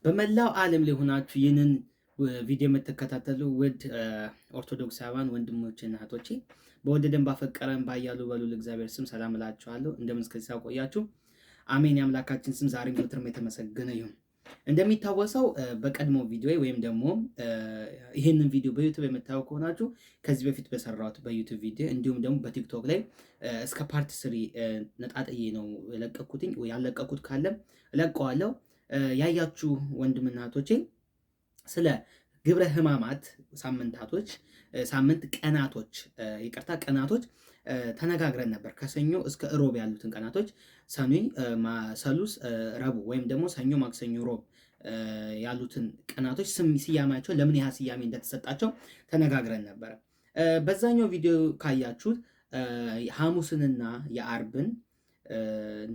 በመላው ዓለም ላይ ሆናችሁ ይህንን ቪዲዮ የምትከታተሉ ውድ ኦርቶዶክሳውያን ወንድሞቼና እህቶቼ በወደደን ባፈቀረን ባያሉ በልዑል እግዚአብሔር ስም ሰላም እላችኋለሁ። እንደምን እስከዚህ ቆያችሁ? አሜን። የአምላካችን ስም ዛሬም ዘወትርም የተመሰገነ ይሁን። እንደሚታወሰው በቀድሞ ቪዲዮ ወይም ደግሞ ይህንን ቪዲዮ በ YouTube የምታየው ከሆናችሁ ከዚህ በፊት በሰራሁት በ YouTube ቪዲዮ እንዲሁም ደግሞ በ TikTok ላይ እስከ part 3 ነጣጥዬ ነው የለቀኩትኝ። ያለቀኩት ካለም እለቀዋለሁ። ያያችሁ ወንድምና እህቶቼ ስለ ግብረ ሕማማት ሳምንታቶች ሳምንት ቀናቶች ይቅርታ ቀናቶች ተነጋግረን ነበር። ከሰኞ እስከ እሮብ ያሉትን ቀናቶች ሰኞ፣ ሰሉስ፣ ረቡዕ ወይም ደግሞ ሰኞ፣ ማክሰኞ፣ ሮብ ያሉትን ቀናቶች ስያሜያቸው ለምን ያህል ስያሜ እንደተሰጣቸው ተነጋግረን ነበረ። በዛኛው ቪዲዮ ካያችሁት ሐሙስንና የአርብን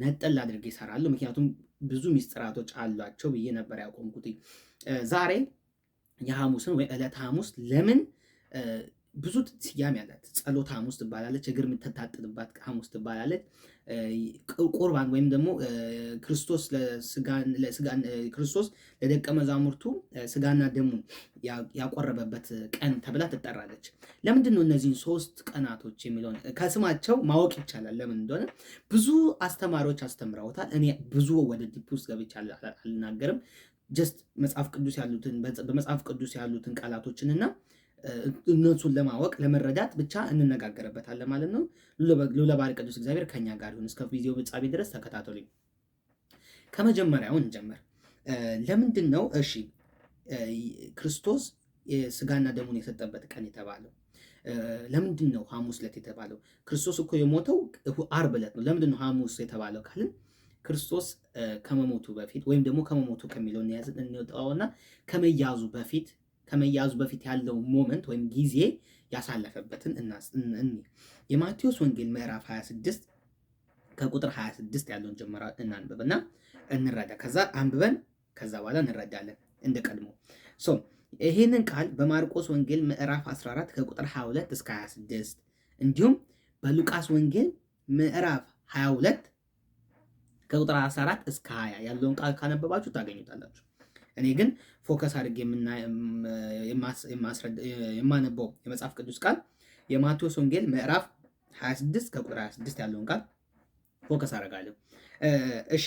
ነጠል አድርጌ ይሰራሉ። ምክንያቱም ብዙ ሚስጥራቶች አሏቸው ብዬ ነበር ያቆምኩት። ዛሬ የሐሙስን ወይ ዕለተ ሐሙስ ለምን ብዙ ስያሜ አላት። ጸሎተ ሐሙስ ትባላለች። እግር የምትታጠብባት ሐሙስ ትባላለች። ቁርባን ወይም ደግሞ ክርስቶስ ለደቀ መዛሙርቱ ስጋና ደሙን ያቆረበበት ቀን ተብላ ትጠራለች። ለምንድን ነው እነዚህን ሶስት ቀናቶች የሚለውን ከስማቸው ማወቅ ይቻላል። ለምን እንደሆነ ብዙ አስተማሪዎች አስተምረውታል። እኔ ብዙ ወደ deep ውስጥ ገብቼ አልናገርም። Just መጽሐፍ ቅዱስ ያሉትን በመጽሐፍ ቅዱስ ያሉትን ቃላቶችንና እነሱን ለማወቅ ለመረዳት ብቻ እንነጋገርበታለን ማለት ነው። ልዑለ ባሕርይ ቅዱስ እግዚአብሔር ከኛ ጋር ይሁን። እስከ ቪዲዮ ፍጻሜ ድረስ ተከታተሉኝ። ከመጀመሪያው እንጀምር። ለምንድን ነው እሺ ክርስቶስ ስጋና ደሙን የሰጠበት ቀን የተባለው? ለምንድን ነው ሐሙስ ዕለት የተባለው? ክርስቶስ እኮ የሞተው ዓርብ ዕለት ነው። ለምንድን ነው ሐሙስ የተባለው ካልን ክርስቶስ ከመሞቱ በፊት ወይም ደግሞ ከመሞቱ ከሚለው እንወጣውና ከመያዙ በፊት ያለው moment ወይም ጊዜ ያሳለፈበትን እኒ የማቴዎስ ወንጌል ምዕራፍ 26 ከቁጥር 26 ያለውን ጀመራ እናንብብና እንረዳ። ከዛ አንብበን ከዛ በኋላ እንረዳለን እንደ ቀድሞ። So ይህንን ቃል በማርቆስ ወንጌል ምዕራፍ 14 ከቁጥር 22 እስከ 26 እንዲሁም በሉቃስ ወንጌል ምዕራፍ 22 ከቁጥር 14 እስከ 20 ያለውን ቃል ካነበባችሁ ታገኙታላችሁ። እኔ ግን focus አድርጌ የማነበው የመጽሐፍ ቅዱስ ቃል የማቴዎስ ወንጌል ምዕራፍ 26 ከቁጥር 26 ያለውን ቃል focus አደርጋለሁ። እሺ፣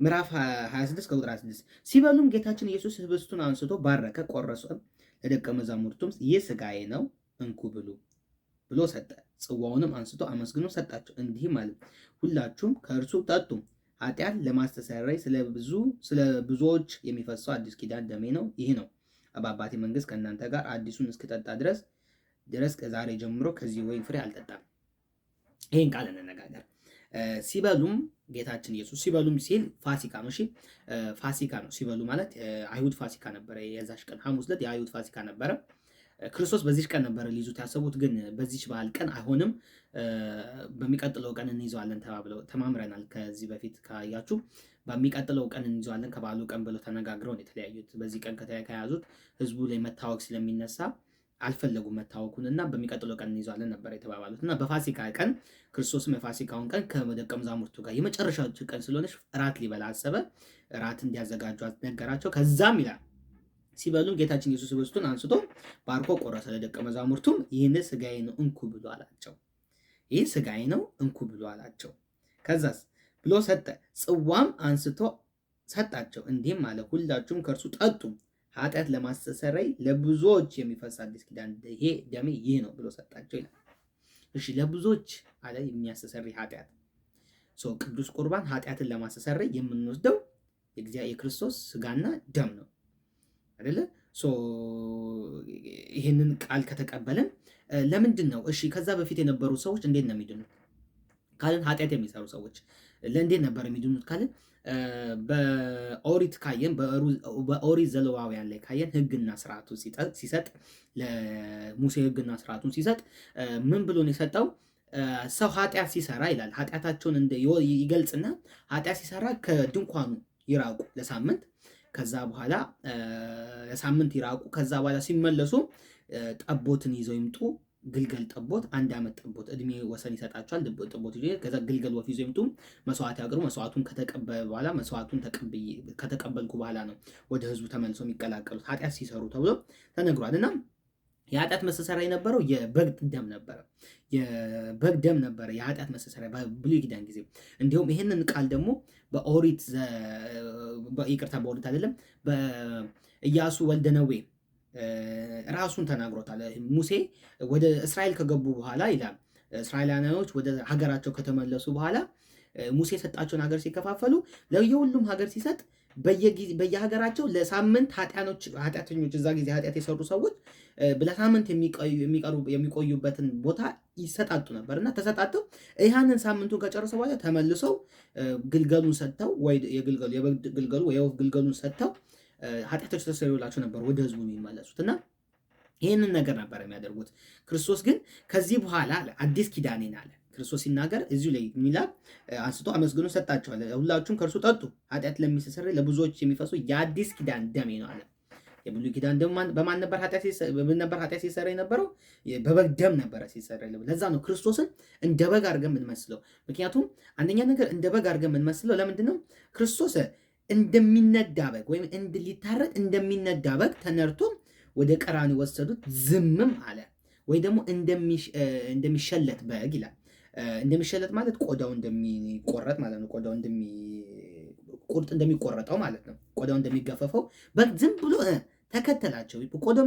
ምዕራፍ 26 ከቁጥር 26፣ ሲበሉም ጌታችን ኢየሱስ ህብስቱን አንስቶ ባረከ፣ ቆረሰም፣ ለደቀ መዛሙርቱም ይህ ስጋዬ ነው፣ እንኩ ብሉ ብሎ ሰጠ። ጽዋውንም አንስቶ አመስግኖ ሰጣቸው፣ እንዲህም አለ፣ ሁላችሁም ከእርሱ ጠጡ። ኃጢአት ለማስተሰረይ ስለ ብዙዎች የሚፈሰው አዲስ ኪዳን ደሜ ነው። ይህ ነው። በአባቴ መንግስት ከእናንተ ጋር አዲሱን እስክጠጣ ድረስ ከዛሬ ጀምሮ ከዚህ ወይን ፍሬ አልጠጣም። ይህን ቃል እንነጋገር። ሲበሉም ጌታችን ኢየሱስ ሲበሉም ሲል ፋሲካ ነው። እሺ፣ ፋሲካ ነው። ሲበሉ ማለት አይሁድ ፋሲካ ነበረ። የዛች ቀን ሐሙስ ዕለት የአይሁድ ፋሲካ ነበረ። ክርስቶስ በዚች ቀን ነበረ ሊይዙት ያሰቡት፣ ግን በዚች በዓል ቀን አይሆንም፣ በሚቀጥለው ቀን እንይዘዋለን ተባብለው ተማምረናል። ከዚህ በፊት ካያችሁ በሚቀጥለው ቀን እንይዘዋለን ከበዓሉ ቀን ብለው ተነጋግረው ነው የተለያዩት። በዚህ ቀን ከያዙት ህዝቡ ላይ መታወክ ስለሚነሳ አልፈለጉም መታወኩን እና በሚቀጥለው ቀን እንይዘዋለን ነበር የተባባሉት። እና በፋሲካ ቀን ክርስቶስም የፋሲካውን ቀን ከደቀ መዛሙርቱ ጋር የመጨረሻው ቀን ስለሆነች እራት ሊበላ አሰበ። እራት እንዲያዘጋጁ ነገራቸው። ከዛም ይላል ሲበሉ ጌታችን ኢየሱስ ህብስቱን አንስቶ ባርኮ ቆረሰ፣ ለደቀ መዛሙርቱም ይህን ስጋዬ ነው፣ እንኩ ብሎ አላቸው። ይህ ስጋዬ ነው፣ እንኩ ብሎ አላቸው። ከዛስ ብሎ ሰጠ። ጽዋም አንስቶ ሰጣቸው፣ እንዲህም አለ፣ ሁላችሁም ከእርሱ ጠጡ። ኃጢአት ለማስተሰረይ ለብዙዎች የሚፈስ አዲስ ኪዳን ይሄ ደሜ ይህ ነው ብሎ ሰጣቸው ይላል። እሺ፣ ለብዙዎች አለ የሚያስተሰርይ ኃጢአት። So ቅዱስ ቁርባን ኃጢአትን ለማስተሰረይ የምንወስደው የክርስቶስ ስጋና ደም ነው አይደለ? So ይህንን ቃል ከተቀበልን ለምንድን ነው እሺ፣ ከዛ በፊት የነበሩ ሰዎች እንዴት ነው የሚድኑት ካልን፣ ኃጢአት የሚሰሩ ሰዎች ለእንዴት ነበር የሚድኑት ካልን፣ በኦሪት ካየን፣ በኦሪት ዘሌዋውያን ላይ ካየን ሕግና ስርዓቱን ሲሰጥ ለሙሴ ሕግና ስርዓቱን ሲሰጥ ምን ብሎ ነው የሰጠው? ሰው ኃጢአት ሲሰራ ይላል፣ ኃጢአታቸውን ይገልጽና ኃጢአት ሲሰራ ከድንኳኑ ይራቁ ለሳምንት፣ ከዛ በኋላ ለሳምንት ይራቁ። ከዛ በኋላ ሲመለሱ ጠቦትን ይዘው ይምጡ። ግልገል ጠቦት፣ አንድ ዓመት ጠቦት እድሜ ወሰን ይሰጣቸዋል። ጠቦት ይዞ ከዛ ግልገል ወፍ ይዞ ይምጡ፣ መስዋዕት ያቅርቡ። መስዋዕቱን ከተቀበለ በኋላ መስዋዕቱን ከተቀበልኩ በኋላ ነው ወደ ህዝቡ ተመልሶ የሚቀላቀሉት ኃጢአት ሲሰሩ ተብሎ ተነግሯል። እና የኃጢአት መስተሰሪያ የነበረው የበግ ደም ነበረ። የበግ ደም ነበረ የኃጢአት መስተሰሪያ በብሉይ ኪዳን ጊዜ። እንዲሁም ይህንን ቃል ደግሞ በኦሪት፣ ይቅርታ፣ በኦሪት አይደለም፣ በኢያሱ ወልደ ነዌ ራሱን ተናግሮታል። ሙሴ ወደ እስራኤል ከገቡ በኋላ ይላል፣ እስራኤላውያኖች ወደ ሀገራቸው ከተመለሱ በኋላ ሙሴ የሰጣቸውን ሀገር ሲከፋፈሉ ለየሁሉም ሀገር ሲሰጥ በየሀገራቸው ለሳምንት ኃጢአተኞች፣ እዛ ጊዜ ኃጢአት የሰሩ ሰዎች ለሳምንት የሚቆዩበትን ቦታ ይሰጣጡ ነበር። እና ተሰጣጥተው ያንን ሳምንቱን ከጨረሰ በኋላ ተመልሰው ግልገሉን ሰጥተው፣ ወይ የግልገሉ የበግ ግልገሉ ወይ የወፍ ግልገሉን ሰጥተው ኃጢአቶች ተሰርዮላቸው ነበር ወደ ህዝቡ የሚመለሱት። እና ይህንን ነገር ነበር የሚያደርጉት። ክርስቶስ ግን ከዚህ በኋላ አለ፣ አዲስ ኪዳኔን አለ። ክርስቶስ ሲናገር እዚሁ ላይ የሚላል አንስቶ አመስግኖ ሰጣቸዋል። ሁላችሁም ከእርሱ ጠጡ፣ ኃጢአት ለሚስተሰርይ ለብዙዎች የሚፈሱ የአዲስ ኪዳን ደሜ ነው አለ። የብሉይ ኪዳን ደም በማን ነበር ኃጢአት ነበር ኃጢአት ሲሰራ የነበረው? በበግ ደም ነበረ ሲሰራ የነበረው። ለዛ ነው ክርስቶስን እንደ በግ አድርገን የምንመስለው። ምክንያቱም አንደኛ ነገር እንደ በግ አድርገን የምንመስለው ለምንድን ነው? ክርስቶስ እንደሚነዳ በግ ወይም ሊታረድ እንደሚነዳ በግ ተነድቶ ወደ ቀራንዮ ወሰዱት፣ ዝምም አለ። ወይ ደግሞ እንደሚሸለት በግ ይላል። እንደሚሸለት ማለት ቆዳው እንደሚቆረጥ ማለት ነው። ቆዳው ቁርጥ እንደሚቆረጠው ማለት ነው። ቆዳው እንደሚገፈፈው በግ ዝም ብሎ ተከተላቸው። ቆዳው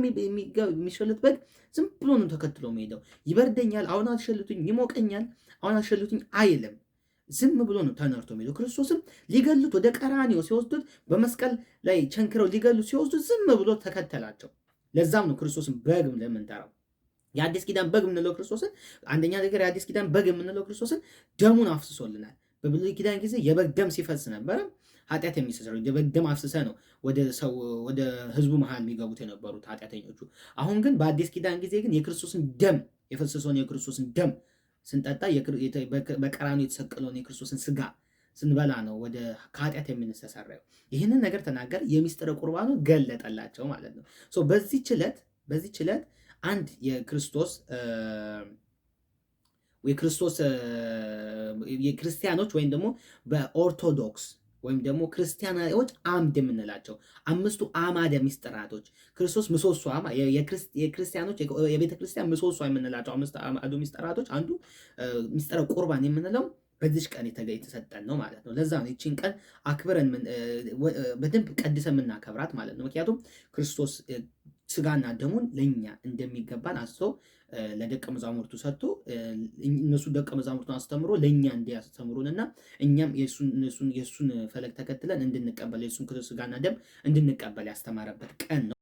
የሚሸለት በግ ዝም ብሎ ነው ተከትሎ የሚሄደው። ይበርደኛል፣ አሁን አትሸልቱኝ፣ ይሞቀኛል፣ አሁን አትሸልቱኝ አይልም። ዝም ብሎ ነው ተነድቶ የሚሄደው። ክርስቶስም ሊገሉት ወደ ቀራንዮ ሲወስዱት፣ በመስቀል ላይ ቸንክረው ሊገሉት ሲወስዱት ዝም ብሎ ተከተላቸው። ለዛም ነው ክርስቶስን በግ ለምንጠራው። የአዲስ ኪዳን በግ የምንለው ክርስቶስን፣ አንደኛ ነገር የአዲስ ኪዳን በግ የምንለው ክርስቶስን ደሙን አፍስሶልናል። በብሉይ ኪዳን ጊዜ የበግ ደም ሲፈስ ነበረ ኃጢአት የሚሰሰረው። የበግ ደም አፍስሰ ነው ወደ ሰው ወደ ህዝቡ መሃል የሚገቡት የነበሩት ኃጢአተኞቹ። አሁን ግን በአዲስ ኪዳን ጊዜ ግን የክርስቶስን ደም፣ የፈሰሰውን የክርስቶስን ደም ስንጠጣ፣ በቀራንዮ የተሰቀለውን የክርስቶስን ስጋ ስንበላ ነው ወደ ከኃጢአት የምንስተሰረየው። ይህንን ነገር ተናገር፣ የሚስጥረ ቁርባኑ ገለጠላቸው ማለት ነው። So በዚህች ዕለት አንድ የክርስቶስ የክርስቲያኖች ወይም ደግሞ በኦርቶዶክስ ወይም ደግሞ ክርስቲያናዎች አምድ የምንላቸው አምስቱ አዕማደ ምስጢራቶች፣ ክርስቶስ ምሰሶ፣ የክርስቲያኖች የቤተ ክርስቲያን ምሰሶ የምንላቸው አምስቱ አዕማደ ምስጢራቶች አንዱ ምስጢረ ቁርባን የምንለው በዚች ቀን የተሰጠን ነው ማለት ነው። ለዛ ነው ይቺን ቀን አክብረን በደንብ ቀድሰን የምናከብራት ማለት ነው። ምክንያቱም ክርስቶስ ስጋና ደሙን ለእኛ እንደሚገባን አስቶ ለደቀ መዛሙርቱ ሰጥቶ፣ እነሱ ደቀ መዛሙርቱን አስተምሮ ለእኛ እንዲያስተምሩንና እኛም የእሱን ፈለግ ተከትለን እንድንቀበል፣ የእሱን ስጋና ደም እንድንቀበል ያስተማረበት ቀን ነው።